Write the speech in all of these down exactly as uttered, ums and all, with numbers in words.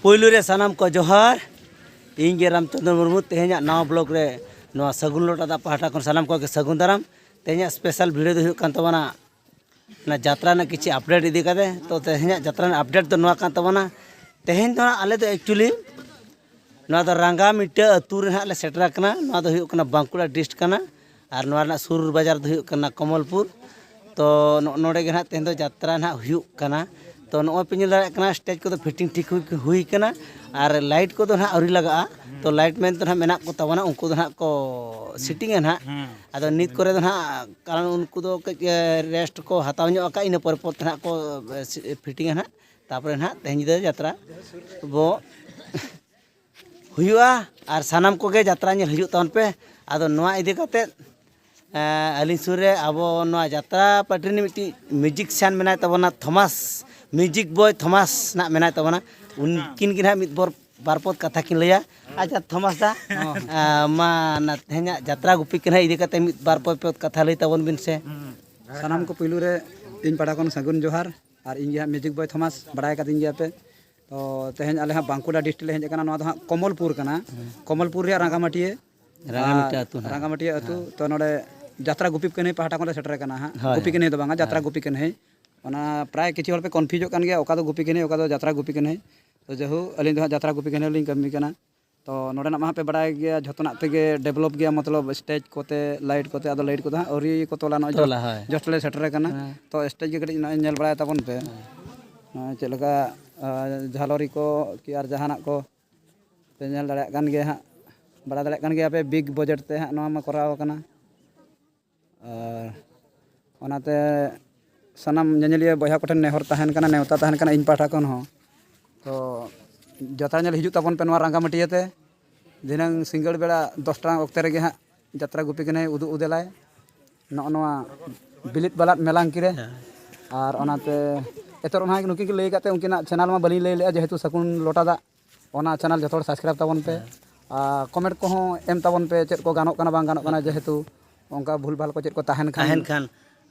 ᱯᱳᱭᱞᱳ ᱨᱮ ᱥᱟᱱᱟᱢ ᱠᱚ ᱡᱚᱦᱟᱨ᱾ ᱤᱧ ᱜᱮ ᱨᱟᱢᱪᱚᱸᱫᱽᱨᱚ ᱢᱩᱨᱢᱩ᱾ ᱛᱮᱦᱮᱧᱟᱜ ᱱᱟᱣᱟ ᱵᱞᱚᱜ ᱨᱮ ᱱᱚᱣᱟ ᱥᱟᱹᱜᱩᱱ ᱞᱚᱴᱟ ᱫᱟᱜ ᱯᱟᱦᱴᱟ ᱠᱷᱚᱱ ᱥᱟᱱᱟᱢ ᱠᱚᱜᱮ ᱥᱟᱹᱜᱩᱱ ᱫᱟᱨᱟᱢ᱾ ᱛᱮᱦᱮᱧᱟᱜ ᱥᱯᱮᱥᱟᱞ ᱵᱷᱤᱰᱤᱭᱳ ᱫᱚ ᱦᱩᱭᱩᱜ ᱠᱟᱱ ᱛᱟᱵᱚᱱᱟ ᱚᱱᱟ ᱡᱟᱛᱨᱟ ᱨᱮᱱᱟᱜ ᱠᱤᱪᱷᱩ ᱟᱯᱰᱮᱴ ᱤᱫᱤ ᱠᱟᱛᱮ᱾ ᱛᱚ ᱛᱮᱦᱮᱧᱟᱜ ᱡᱟᱛᱨᱟ ᱨᱮᱱᱟᱜ ᱟᱯᱰᱮᱴ ᱫᱚ ᱱᱚᱣᱟ ᱠᱟᱱ ᱛᱟᱵᱚᱱᱟ, ᱛᱮᱦᱮᱧ ᱫᱚ ᱦᱟᱸᱜ ᱟᱞᱮ ᱫᱚ ᱮᱠᱪᱩᱭᱮᱞᱤ ᱱᱚᱣᱟ ᱫᱚ ᱨᱟᱸᱜᱟ ᱢᱤᱴᱟᱹ ᱟᱹᱛᱩ ᱨᱮ ᱦᱟᱸᱜ ᱞᱮ ᱥᱮᱴᱮᱨ ᱟᱠᱟᱱᱟ᱾ ᱱᱚᱣᱟ ᱫᱚ ᱦᱩᱭᱩᱜ ᱠᱟᱱᱟ ᱵᱟᱸᱠᱩᱲᱟ ᱰᱤᱥᱴ ᱠᱟᱱᱟ, ᱟᱨ ᱱᱚᱣᱟ ᱨᱮᱱᱟᱜ ᱥᱩᱨ ᱵᱟᱡᱟᱨ ᱫᱚ ᱦᱩᱭᱩᱜ ᱠᱟᱱᱟ ᱠᱚᱢᱚᱞᱯᱩᱨ᱾ ᱛᱚ ᱱᱚᱜᱼᱚ ᱱᱚᱰᱮ ᱜᱮ ᱱᱟᱦᱟᱜ ᱛᱮᱦᱮᱧ ᱫᱚ ᱡᱟᱛᱨᱟ ᱱᱟᱦᱟᱜ ᱦᱩᱭᱩᱜ ᱠᱟᱱᱟ᱾ ᱛᱚ ᱱᱚᱜᱼᱚᱭ ᱯᱮ ᱧᱮᱞ ᱫᱟᱲᱮᱭᱟᱜ ᱠᱟᱱᱟ, ᱥᱴᱮᱡᱽ ᱠᱚᱫᱚ ᱯᱷᱤᱴᱤᱝ ᱴᱷᱤᱠ ᱦᱩᱭ, ᱦᱩᱭ ᱠᱟᱱᱟ, ᱟᱨ ᱞᱟᱭᱤᱴ ᱠᱚᱫᱚ ᱱᱟᱦᱟᱜ ᱟᱹᱣᱨᱤ ᱞᱟᱜᱟᱜᱼᱟ᱾ ᱛᱚ ᱞᱟᱭᱤᱴ ᱢᱮᱱ ᱫᱚ ᱱᱟᱦᱟᱜ ᱢᱮᱱᱟᱜ ᱠᱚ ᱛᱟᱵᱚᱱᱟ, ᱩᱱᱠᱩ ᱫᱚ ᱱᱟᱦᱟᱜ ᱠᱚ ᱥᱤᱴᱤᱝᱟ ᱱᱟᱦᱟᱜ᱾ ᱟᱫᱚ ᱱᱤᱛ ᱠᱚᱨᱮ ᱫᱚ ᱱᱟᱦᱟᱜ ᱠᱟᱨᱚᱱ ᱩᱱᱠᱩ ᱫᱚ ᱠᱟᱹᱡ ᱨᱮᱥᱴ ᱠᱚ ᱦᱟᱛᱟᱣ ᱧᱚᱜ ᱟᱠᱟᱫ, ᱤᱱᱟᱹ ᱯᱚᱨᱮ ᱯᱚᱨ ᱛᱮ ᱱᱟᱦᱟᱜ ᱠᱚ ᱯᱷᱤᱴᱤᱝᱟ ᱱᱟᱦᱟᱜ᱾ ᱛᱟᱯᱚᱨᱮ ᱱᱟᱦᱟᱜ ᱛᱮᱦᱮᱧ ᱧᱤᱫᱟᱹ ᱡᱟᱛᱨᱟ ᱵᱚ ᱦᱩᱭᱩᱜᱼᱟ, ᱟᱨ ᱥᱟᱱᱟᱢ ᱠᱚᱜᱮ ᱡᱟᱛᱨᱟ ᱧᱮᱞ ᱦᱤᱡᱩᱜ ᱛᱟᱵᱚᱱ ᱯᱮ᱾ ᱟᱫᱚ ᱱᱚᱣᱟ ᱤᱫᱤ ᱠᱟᱛᱮᱫ, ᱮᱸ, ᱟᱹᱞᱤᱧ ᱥᱩᱨ ᱨᱮ ᱟᱵᱚ ᱱᱚᱣᱟ ᱡᱟᱛᱨᱟ ᱯᱟᱨᱴᱤ ᱨᱤᱱᱤᱡ ᱢᱤᱫᱴᱤᱡ ᱢᱤᱣᱡᱤᱠ ᱥᱤᱭᱟᱱ ᱢᱮᱱᱟᱭ ᱛᱟᱵᱚᱱᱟ, ᱛᱷᱚᱢᱟᱥ, ᱢᱤᱣᱡᱤᱠ ᱵᱚᱭ ᱛᱷᱚᱢᱟᱥ ᱱᱟᱜ ᱢᱮᱱᱟᱭ ᱛᱟᱵᱚᱱᱟ᱾ ᱩᱱᱠᱤᱱ ᱜᱮ ᱱᱟᱦᱟᱜ ᱢᱤᱫ ᱵᱚᱨ-, ᱵᱟᱨ ᱯᱚᱫ ᱠᱟᱛᱷᱟ ᱠᱤᱱ ᱞᱟᱹᱭᱟ᱾ ᱟᱪᱪᱷᱟ ᱛᱷᱚᱢᱟᱥ ᱫᱟ, ᱦᱚᱸ᱾ ᱮᱸ, ᱢᱟ ᱱᱟ ᱛᱮᱦᱮᱧᱟᱜ ᱡᱟᱛᱨᱟ ᱜᱩᱯᱤ ᱠᱟᱹᱱᱦᱟᱹᱭ ᱤᱫᱤ ᱠᱟᱛᱮ ᱢᱤᱫ ᱵᱟᱨ ᱯᱚᱫ, ᱯᱚᱫ ᱠᱟᱛᱷᱟ ᱞᱟᱹᱭ ᱛᱟᱵᱚᱱ ᱵᱤᱱ ᱥᱮ᱾ ᱥᱟᱱᱟᱢ ᱠᱚ ᱯᱩᱭᱞᱩ ᱨᱮ ᱤᱧ ᱯᱟᱦᱴᱟ ᱠᱷᱚᱱ ᱥᱟᱹᱜᱩᱱ ᱡᱚᱦᱟᱨ, ᱟᱨ ᱤᱧ ᱜᱮ ᱦᱟᱸᱜ ᱢᱤᱣᱡᱤᱠ ᱵᱚᱭ ᱛᱷᱚᱢᱟᱥ, ᱵᱟᱲᱟᱭ ᱠᱟᱫᱤᱧ ᱜᱮᱭᱟ ᱯᱮ᱾ ᱛᱚ ᱛᱮᱦᱮᱧ ᱟᱞᱮ ᱦᱟᱸᱜ ᱵᱟᱸᱠᱩᱲᱟ ᱰᱤᱥᱴᱨᱤᱠᱴ ᱞᱮ ᱦᱮᱡ ᱟᱠᱟᱱᱟ᱾ ᱱᱚᱣᱟ ᱫᱚ ᱦᱟᱸᱜ ᱠᱚᱢᱚᱞᱯᱩᱨ ᱠᱟᱱᱟ, ᱠᱚᱢᱚᱞᱯᱩᱨ ᱨᱮᱭᱟᱜ ᱨᱟᱸᱜᱟᱢᱟᱹᱴᱤᱭᱟᱹ᱾ ᱨᱟᱸᱜᱟᱢᱟᱹᱴᱤᱭᱟᱹ ᱟᱨ ᱟᱹᱛᱩ᱾ ᱨᱟᱸᱜᱟᱢᱟᱹᱴᱤᱭᱟᱹ ᱟᱹᱛᱩ᱾ ᱦᱮᱸ᱾ ᱛᱚ ᱱᱚᱰᱮ ᱡᱟᱛᱨᱟ ᱜᱩᱯᱤ ᱠᱟᱹᱱᱦᱟᱹᱭ ᱯᱟᱦᱴᱟ ᱠᱷᱚᱱ ᱞᱮ ᱥᱮᱴᱮᱨ ᱟᱠᱟᱱᱟ ᱦᱟᱸᱜ᱾ ᱦᱳᱭ᱾ ᱜᱩᱯᱤ ᱠᱟᱹᱱᱦᱟᱹᱭ ᱫᱚ ᱵᱟᱝᱟ, ᱡᱟᱛᱨᱟ ᱦᱮᱸ᱾ ᱜᱩᱯᱤ ᱠᱟᱹᱱᱦᱟᱹᱭ᱾ ᱚᱱᱟ ᱯᱨᱟᱭ ᱠᱤᱪᱷᱩ ᱦᱚᱲ ᱯᱮ ᱠᱚᱱᱯᱷᱤᱭᱩᱡᱚᱜ ᱠᱟᱱ ᱜᱮᱭᱟ, ᱚᱠᱟ ᱫᱚ ᱜᱩᱯᱤ ᱠᱟᱹᱱᱦᱟᱹᱭ, ᱚᱠᱟ ᱫᱚ ᱡᱟᱛᱨᱟ ᱜᱩᱯᱤ ᱠᱟᱹᱱᱦᱟᱹᱭ᱾ ᱛᱚ ᱡᱟᱭᱦᱳᱠ, ᱟᱹᱞᱤᱧ ᱫᱚ ᱦᱟᱸᱜ ᱡᱟᱛᱨᱟ ᱜᱩᱯᱤ ᱠᱟᱹᱱᱦᱟᱹᱭ ᱞᱤᱧ ᱠᱟᱹᱢᱤ ᱠᱟᱱᱟ᱾ ᱛᱚ ᱱᱚᱰᱮᱱᱟᱜ ᱢᱟ ᱦᱟᱸᱜ ᱯᱮ ᱵᱟᱲᱟᱭ ᱜᱮᱭᱟ, ᱡᱷᱚᱛᱚᱱᱟᱜ ᱛᱮᱜᱮ ᱰᱮᱵᱷᱞᱚᱯ ᱜᱮᱭᱟ, ᱢᱚᱛᱞᱚᱵ ᱥᱴᱮᱡᱽ ᱠᱚᱛᱮ, ᱞᱟᱭᱤᱴ ᱠᱚᱛᱮ᱾ ᱟᱫᱚ ᱞᱟᱭᱤᱴ ᱠᱚᱫᱚ ᱦᱟᱸᱜ ᱟᱹᱣᱨᱤ ᱠᱚ ᱛᱚᱞᱟ, ᱱᱚᱜᱼᱚᱭ ᱛᱚᱞᱟ, ᱡᱚᱥᱴ, ᱦᱳᱭ᱾ ᱡᱚᱥᱴ ᱞᱮ ᱥᱮᱴᱮᱨ ᱟᱠᱟᱱᱟ᱾ ᱦᱮᱸ᱾ ᱛᱚ ᱥᱴᱮᱡᱽ ᱜᱮ ᱠᱟᱹᱴᱤᱡ ᱱᱚᱜᱼᱚᱭ ᱧᱮᱞ ᱵᱟᱲᱟᱭ ᱛᱟᱵᱚᱱ ᱯᱮ᱾ ᱦᱮᱸ᱾ ᱱᱚᱜᱼᱚᱭ ᱪᱮᱫ ᱞᱮᱠᱟ, ᱟᱨ ᱡᱷᱟᱞᱚᱨᱤ ᱠᱚ ᱠᱤ ᱟᱨ ᱡᱟᱦᱟᱱᱟᱜ ᱠᱚ ᱯᱮ ᱧᱮᱞ ᱫᱟᱲᱮᱭᱟᱜ ᱠᱟᱱ ᱜᱮᱭᱟ ᱦᱟᱸᱜ, ᱵᱟᱲᱟᱭ ᱫᱟᱲᱮᱭᱟᱜ ᱠᱟᱱ ᱜᱮᱭᱟ ᱯᱮ, ᱵᱤᱜᱽ ᱵᱟᱡᱮᱴ ᱛᱮ ᱦᱟᱸᱜ ᱱᱚᱣᱟ ᱢᱟ ᱠᱚᱨᱟᱣ ᱠᱟᱱᱟ᱾ ᱟᱨ ᱚᱱᱟᱛᱮ ᱥᱟᱱᱟᱢ ᱧᱮᱧᱮᱞᱤᱭᱟᱹ ᱵᱚᱭᱦᱟ ᱠᱚᱴᱷᱮᱱ ᱱᱮᱦᱚᱨ ᱛᱟᱦᱮᱱ ᱠᱟᱱᱟ, ᱱᱮᱣᱛᱟ ᱛᱟᱦᱮᱱ ᱠᱟᱱᱟ ᱤᱧ ᱯᱟᱦᱴᱟ ᱠᱷᱚᱱ ᱦᱚᱸ᱾ ᱛᱚ ᱡᱟᱛᱨᱟ ᱧᱮᱞ ᱦᱤᱡᱩᱜ ᱛᱟᱵᱚᱱ ᱯᱮ ᱱᱚᱣᱟ ᱨᱟᱸᱜᱟᱢᱟᱹᱴᱤᱭᱟᱹ ᱛᱮ᱾ ᱫᱷᱤᱱᱟᱹᱝ ᱥᱤᱸᱜᱟᱹᱲ ᱵᱮᱲᱟ ᱫᱚᱥ ᱴᱟᱲᱟᱝ ᱚᱠᱛᱮ ᱨᱮᱜᱮ ᱦᱟᱸᱜ ᱡᱟᱛᱨᱟ ᱜᱩᱯᱤ ᱠᱟᱹᱱᱦᱟᱹᱭ ᱩᱫᱩᱜ ᱩᱫᱮᱞᱟᱭ ᱱᱚᱜᱼᱚ ᱱᱚᱣᱟ ᱵᱤᱞᱤᱛ ᱵᱟᱞᱟᱫ ᱢᱮᱞᱟᱝᱠᱤ ᱨᱮ᱾ ᱦᱮᱸ᱾ ᱟᱨ ᱚᱱᱟᱛᱮ ᱮᱛᱚᱨ ᱚᱱᱟ ᱱᱩᱠᱤᱱ ᱠᱤᱱ ᱞᱟᱹᱭ ᱟᱠᱟᱫ ᱛᱮ ᱩᱱᱠᱤᱱᱟᱜ ᱪᱮᱱᱮᱞ ᱢᱟ ᱵᱟᱹᱞᱤᱧ ᱞᱟᱹᱭ ᱞᱮᱜᱼᱟ, ᱡᱮᱦᱮᱛᱩ ᱥᱟᱹᱜᱩᱱ ᱞᱚᱴᱟ ᱫᱟᱜ, ᱚᱱᱟ ᱪᱮᱱᱮᱞ ᱡᱚᱛᱚ ᱦᱚᱲ ᱥᱟᱵᱥᱠᱨᱟᱭᱤᱵ ᱛᱟᱵᱚᱱ ᱯᱮ᱾ ᱦᱮᱸ᱾ ᱟᱨ ᱠᱚᱢᱮᱱᱴ ᱠᱚᱦᱚᱸ ᱮᱢ ᱛᱟᱵᱚᱱ ᱯᱮ, ᱪᱮᱫ ᱠᱚ ᱜᱟᱱᱚᱜ ᱠᱟᱱᱟ ᱵᱟᱝ ᱜᱟᱱᱚᱜ ᱠᱟᱱᱟ, ᱦᱮᱸ᱾ ᱡᱮᱦᱮᱛᱩ ᱚᱱᱠᱟ ᱵᱷᱩᱞ ᱵᱷᱟᱞ ᱠᱚ ᱪᱮᱫ ᱠᱚ ᱛᱟᱦᱮᱱ ᱠᱷᱟᱱ᱾ ᱛᱟᱦᱮᱱ ᱠᱷᱟᱱ,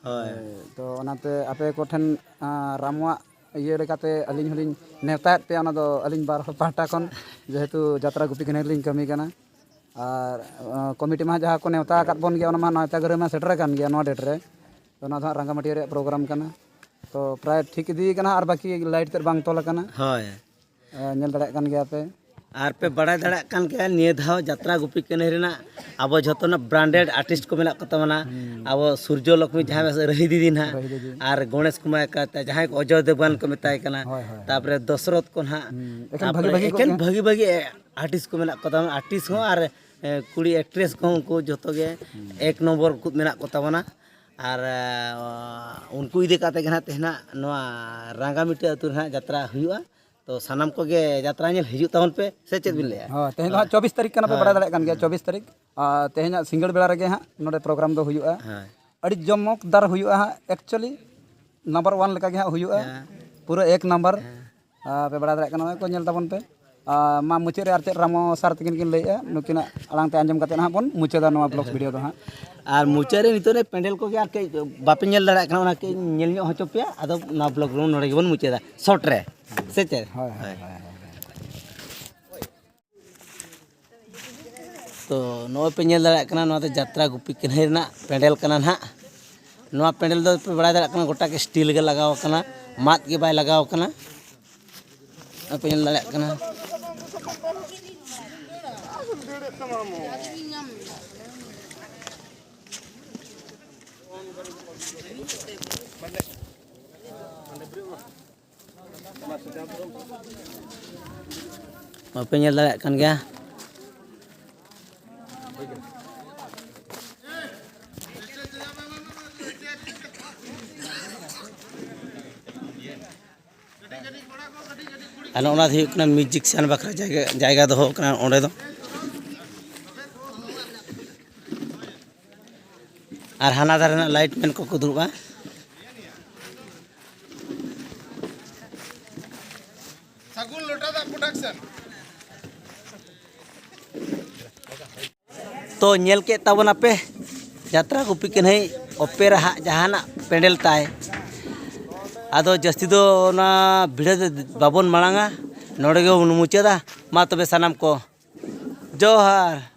ᱦᱳᱭ᱾ ᱦᱳᱭ, ᱛᱚ ᱚᱱᱟᱛᱮ ᱟᱯᱮ ᱠᱚᱴᱷᱮᱱ, ᱟᱸ, ᱨᱟᱢᱩᱣᱟᱜ ᱤᱭᱟᱹ ᱞᱮᱠᱟᱛᱮ ᱟᱹᱞᱤᱧ ᱦᱚᱸᱞᱤᱧ ᱱᱮᱣᱛᱟᱭᱮᱫ ᱯᱮᱭᱟ, ᱚᱱᱟ ᱫᱚ ᱟᱹᱞᱤᱧ ᱵᱟᱨ ᱦᱚᱲ ᱯᱟᱦᱴᱟ ᱠᱷᱚᱱ, ᱡᱮᱦᱮᱛᱩ ᱡᱟᱛᱨᱟ ᱜᱩᱯᱤ ᱠᱟᱹᱱᱟᱹᱭ ᱨᱮᱞᱤᱧ ᱠᱟᱹᱢᱤ ᱠᱟᱱᱟ᱾ ᱟᱨ ᱠᱚᱢᱤᱴᱤ ᱢᱟ ᱡᱟᱦᱟᱸ ᱠᱚ ᱱᱮᱣᱛᱟ ᱟᱠᱟᱫ ᱵᱚᱱ ᱜᱮᱭᱟ, ᱚᱱᱟ ᱢᱟ ᱱᱮᱣᱛᱟ ᱜᱤᱨᱟᱹ ᱢᱟ ᱥᱮᱴᱮᱨ ᱟᱠᱟᱱ ᱜᱮᱭᱟ ᱱᱚᱣᱟ ᱰᱮᱴ ᱨᱮ᱾ ᱚᱱᱟ ᱫᱚ ᱦᱟᱸᱜ ᱨᱟᱸᱜᱟᱢᱟᱹᱴᱤᱭᱟᱹ ᱨᱮᱭᱟᱜ ᱯᱨᱳᱜᱨᱟᱢ ᱠᱟᱱᱟ᱾ ᱛᱚ ᱯᱨᱟᱭ ᱴᱷᱤᱠ ᱤᱫᱤ ᱠᱟᱱᱟ, ᱟᱨ ᱵᱟᱹᱠᱤ ᱞᱟᱭᱤᱴ ᱛᱮᱫ ᱵᱟᱝ ᱛᱚᱞ ᱟᱠᱟᱱᱟ᱾ ᱦᱳᱭ᱾ ᱧᱮᱞ ᱫᱟᱲᱮᱭᱟᱜ ᱠᱟᱱ ᱜᱮᱭᱟ ᱯᱮ᱾ ᱟᱨ ᱯᱮ ᱵᱟᱲᱟᱭ ᱫᱟᱲᱮᱭᱟᱜ ᱠᱟᱱ ᱜᱮᱭᱟ, ᱱᱤᱭᱟᱹ ᱫᱷᱟᱣ ᱡᱟᱛᱨᱟ ᱜᱩᱯᱤ ᱠᱟᱹᱱᱟᱹᱭ ᱨᱮᱱᱟᱜ ᱟᱵᱚ ᱡᱷᱚᱛᱚᱱᱟᱜ ᱵᱨᱟᱱᱰᱮᱰ ᱟᱨᱴᱤᱥᱴ ᱠᱚ ᱢᱮᱱᱟᱜ ᱠᱚ ᱛᱟᱵᱚᱱᱟ᱾ ᱟᱵᱚ ᱥᱩᱨᱡᱚ ᱞᱚᱠᱷᱢᱤ, ᱡᱟᱦᱟᱸᱭ ᱨᱟᱹᱦᱤ ᱫᱤᱫᱤ ᱱᱟᱦᱟᱜ, ᱨᱟᱹᱦᱤ ᱫᱤᱫᱤ᱾ ᱟᱨ ᱜᱚᱬᱮᱥ ᱠᱩᱢᱟᱨ ᱠᱟᱛᱮ ᱡᱟᱦᱟᱸᱭ ᱠᱚ ᱚᱡᱚᱭ ᱫᱮᱵᱜᱟᱱ ᱠᱚ ᱢᱮᱛᱟᱭ ᱠᱟᱱᱟ᱾ ᱦᱳᱭ, ᱦᱳᱭ᱾ ᱛᱟᱯᱚᱨᱮ ᱫᱚᱥᱨᱚᱛ ᱠᱚ ᱱᱟᱦᱟᱜ᱾ ᱮᱠᱷᱮᱱ ᱵᱷᱟᱜᱤ ᱛᱟᱯᱚᱨᱮ ᱵᱷᱟᱜᱤ ᱠᱚ ᱮᱠᱮᱱ ᱜᱮ᱾ ᱵᱷᱟᱹᱜᱤ ᱵᱷᱟᱹᱜᱤ ᱟᱨᱴᱤᱥᱴ ᱠᱚ ᱢᱮᱱᱟᱜ ᱠᱚ ᱛᱟᱵᱚᱱᱟ, ᱟᱨᱴᱤᱥᱴ ᱦᱚᱸ ᱟᱨ ᱮ, ᱠᱩᱲᱤ ᱮᱠᱴᱨᱮᱥ ᱠᱚᱦᱚᱸ ᱩᱱᱠᱩ ᱡᱷᱚᱛᱚ ᱜᱮ ᱮᱠ ᱱᱚᱢᱵᱚᱨ ᱠᱚ ᱢᱮᱱᱟᱜ ᱠᱚ ᱛᱟᱵᱚᱱᱟ᱾ ᱟᱨ ᱮ, ᱩᱱᱠᱩ ᱤᱫᱤ ᱠᱟᱛᱮ ᱜᱮ ᱱᱟᱦᱟᱜ ᱛᱮᱦᱮᱧ ᱱᱟᱜ ᱱᱚᱣᱟ ᱨᱟᱸᱜᱟᱢᱤᱴᱤ ᱟᱹᱛᱩ ᱨᱮ ᱱᱟᱦᱟᱜ ᱡᱟᱛᱨᱟ ᱦᱩᱭᱩᱜᱼᱟ᱾ ᱛᱚ ᱥᱟᱱᱟᱢ ᱠᱚᱜᱮ ᱡᱟᱛᱨᱟ ᱧᱮᱞ ᱦᱤᱡᱩᱜ ᱛᱟᱵᱚᱱ ᱯᱮ, ᱥᱮ ᱪᱮᱫ ᱵᱤᱱ ᱞᱟᱹᱭᱟ? ᱦᱳᱭ, ᱛᱮᱦᱮᱧ ᱫᱚ ᱦᱟᱸᱜ ᱪᱚᱵᱵᱤᱥ ᱛᱟᱹᱨᱤᱠᱷ ᱠᱟᱱᱟ ᱯᱮ, ᱦᱳᱭ᱾ ᱵᱟᱲᱟᱭ ᱫᱟᱲᱮᱭᱟᱜ ᱠᱟᱱ ᱜᱮᱭᱟ, ᱪᱚᱵᱵᱤᱥ ᱛᱟᱹᱨᱤᱠᱷ᱾ ᱟᱨ ᱛᱮᱦᱮᱧᱟᱜ ᱥᱤᱸᱜᱟᱹᱲ ᱵᱮᱲᱟ ᱨᱮᱜᱮ ᱦᱟᱸᱜ ᱱᱚᱰᱮ ᱯᱨᱳᱜᱨᱟᱢ ᱫᱚ ᱦᱩᱭᱩᱜᱼᱟ᱾ ᱦᱳᱭ᱾ ᱟᱹᱰᱤ ᱡᱚᱢᱚᱠᱫᱟᱨ ᱦᱩᱭᱩᱜᱼᱟ ᱦᱟᱸᱜ, ᱮᱠᱪᱩᱭᱮᱞᱤ ᱱᱟᱢᱵᱟᱨ ᱚᱣᱟᱱ ᱞᱮᱠᱟ ᱜᱮ ᱦᱟᱸᱜ ᱦᱩᱭᱩᱜᱼᱟ᱾ ᱦᱮᱸ᱾ ᱯᱩᱨᱟᱹ ᱮᱠ ᱱᱟᱢᱵᱟᱨ᱾ ᱦᱮᱸ᱾ ᱟᱨ ᱯᱮ ᱵᱟᱲᱟᱭ ᱫᱟᱲᱮᱭᱟᱜ ᱠᱟᱱᱟ, ᱱᱚᱜᱼᱚᱭ ᱠᱚ ᱧᱮᱞ ᱛᱟᱵᱚᱱ ᱯᱮ᱾ ᱟᱨ ᱢᱟ ᱢᱩᱪᱟᱹᱫ ᱨᱮ ᱟᱨ ᱪᱮᱫ ᱨᱟᱢᱚ ᱥᱟᱨ ᱛᱟᱹᱠᱤᱱ ᱠᱤᱱ ᱞᱟᱹᱭᱮᱫᱼᱟ, ᱱᱩᱠᱤᱱᱟᱜ ᱟᱲᱟᱝ ᱛᱮ ᱟᱸᱡᱚᱢ ᱠᱟᱛᱮ ᱦᱟᱸᱜ ᱵᱚᱱ ᱢᱩᱪᱟᱹᱫᱟ ᱱᱚᱣᱟ ᱵᱞᱚᱜ ᱵᱷᱤᱰᱤᱭᱳ ᱫᱚ ᱦᱟᱸᱜ᱾ ᱟᱨ ᱢᱩᱪᱟᱹᱫ ᱨᱮ ᱱᱤᱛᱚᱜ ᱨᱮ ᱯᱮᱱᱰᱮᱞ ᱠᱚᱜᱮ ᱟᱨ ᱠᱟᱹᱡ ᱵᱟᱯᱮ ᱧᱮᱞ ᱫᱟᱲᱮᱭᱟᱜ ᱠᱟᱱᱟ, ᱚᱱᱟ ᱠᱟᱹᱡ ᱧᱮᱞ ᱧᱚᱜ ᱦᱚᱪᱚ ᱯᱮᱭᱟ, ᱟᱫᱚ ᱱᱚᱣᱟ ᱵᱞᱚᱜ ᱱᱚᱰᱮ ᱜᱮᱵᱚᱱ ᱢᱩᱪᱟᱹᱫᱟ, ᱥᱚᱨᱴ ᱨᱮ᱾ ᱥᱮ ᱪᱮᱫ? ᱦᱳᱭ, ᱦᱳᱭ, ᱦᱳᱭ᱾ ᱦᱳᱭ, ᱦᱳᱭ᱾ ᱛᱚ ᱱᱚᱜᱼᱚᱭ ᱯᱮ ᱧᱮᱞ ᱫᱟᱲᱮᱭᱟᱜ ᱠᱟᱱᱟ, ᱱᱚᱣᱟ ᱫᱚ ᱡᱟᱛᱨᱟ ᱜᱩᱯᱤ ᱠᱟᱹᱱᱦᱟᱹᱭ ᱨᱮᱱᱟᱜ ᱯᱮᱱᱰᱮᱞ ᱠᱟᱱᱟ ᱱᱟᱦᱟᱜ᱾ ᱱᱚᱣᱟ ᱯᱮᱱᱰᱮᱞ ᱫᱚ ᱯᱮ ᱵᱟᱲᱟᱭ ᱫᱟᱲᱮᱭᱟᱜ ᱠᱟᱱᱟ, ᱜᱚᱴᱟ ᱜᱮ ᱥᱴᱤᱞ ᱜᱮ ᱞᱟᱜᱟᱣ ᱟᱠᱟᱱᱟ, ᱢᱟᱫ ᱜᱮ ᱵᱟᱭ ᱞᱟᱜᱟᱣ ᱟᱠᱟᱱᱟ᱾ ᱱᱚᱜᱼᱚᱭ ᱯᱮ ᱧᱮᱞ ᱫᱟᱲᱮᱭᱟᱜ ᱠᱟᱱᱟ᱾ ᱵᱟᱯᱮ ᱧᱮᱞ ᱫᱟᱲᱮᱭᱟᱜ ᱠᱟᱱ ᱜᱮᱭᱟ᱾ ᱟᱨ ᱱᱚᱜᱼᱚ ᱱᱟ ᱫᱚ ᱦᱩᱭᱩᱜ ᱠᱟᱱᱟ ᱢᱤᱣᱡᱤᱠᱥᱤᱭᱟᱱ ᱵᱟᱠᱷᱨᱟ ᱡᱟᱭᱜᱟ, ᱡᱟᱭᱜᱟ ᱫᱚᱦᱚ ᱠᱟᱱᱟ ᱚᱸᱰᱮ ᱫᱚ᱾ ᱟᱨ ᱦᱟᱱᱟ ᱫᱷᱟᱨᱮ ᱨᱮᱱᱟᱜ ᱞᱟᱭᱤᱴ ᱢᱮᱱ ᱠᱚᱠᱚ ᱫᱩᱲᱩᱵᱼᱟ᱾ ᱥᱟᱹᱜᱩᱱ ᱞᱚᱴᱟ ᱫᱟᱜ ᱯᱨᱚᱰᱟᱠᱥᱚᱱ᱾ ᱛᱚ ᱧᱮᱞ ᱠᱮᱫ ᱛᱟᱵᱚᱱᱟᱯᱮ ᱡᱟᱛᱨᱟ ᱜᱩᱯᱤ ᱠᱟᱹᱱᱦᱟᱹᱭ ᱚᱯᱮᱨᱟ ᱦᱟᱜ ᱡᱟᱦᱟᱱᱟᱜ ᱯᱮᱱᱰᱮᱞ ᱛᱟᱭ᱾ ᱟᱫᱚ ᱡᱟᱹᱥᱛᱤ ᱫᱚ ᱚᱱᱟ ᱵᱷᱤᱲᱟᱹ ᱫᱚ ᱵᱟᱵᱚᱱ ᱢᱟᱲᱟᱝᱟ, ᱱᱚᱰᱮ ᱜᱮᱵᱚᱱ ᱢᱩᱪᱟᱹᱫᱟ᱾ ᱢᱟ ᱛᱚᱵᱮ ᱥᱟᱱᱟᱢ ᱠᱚ ᱡᱚᱦᱟᱨ᱾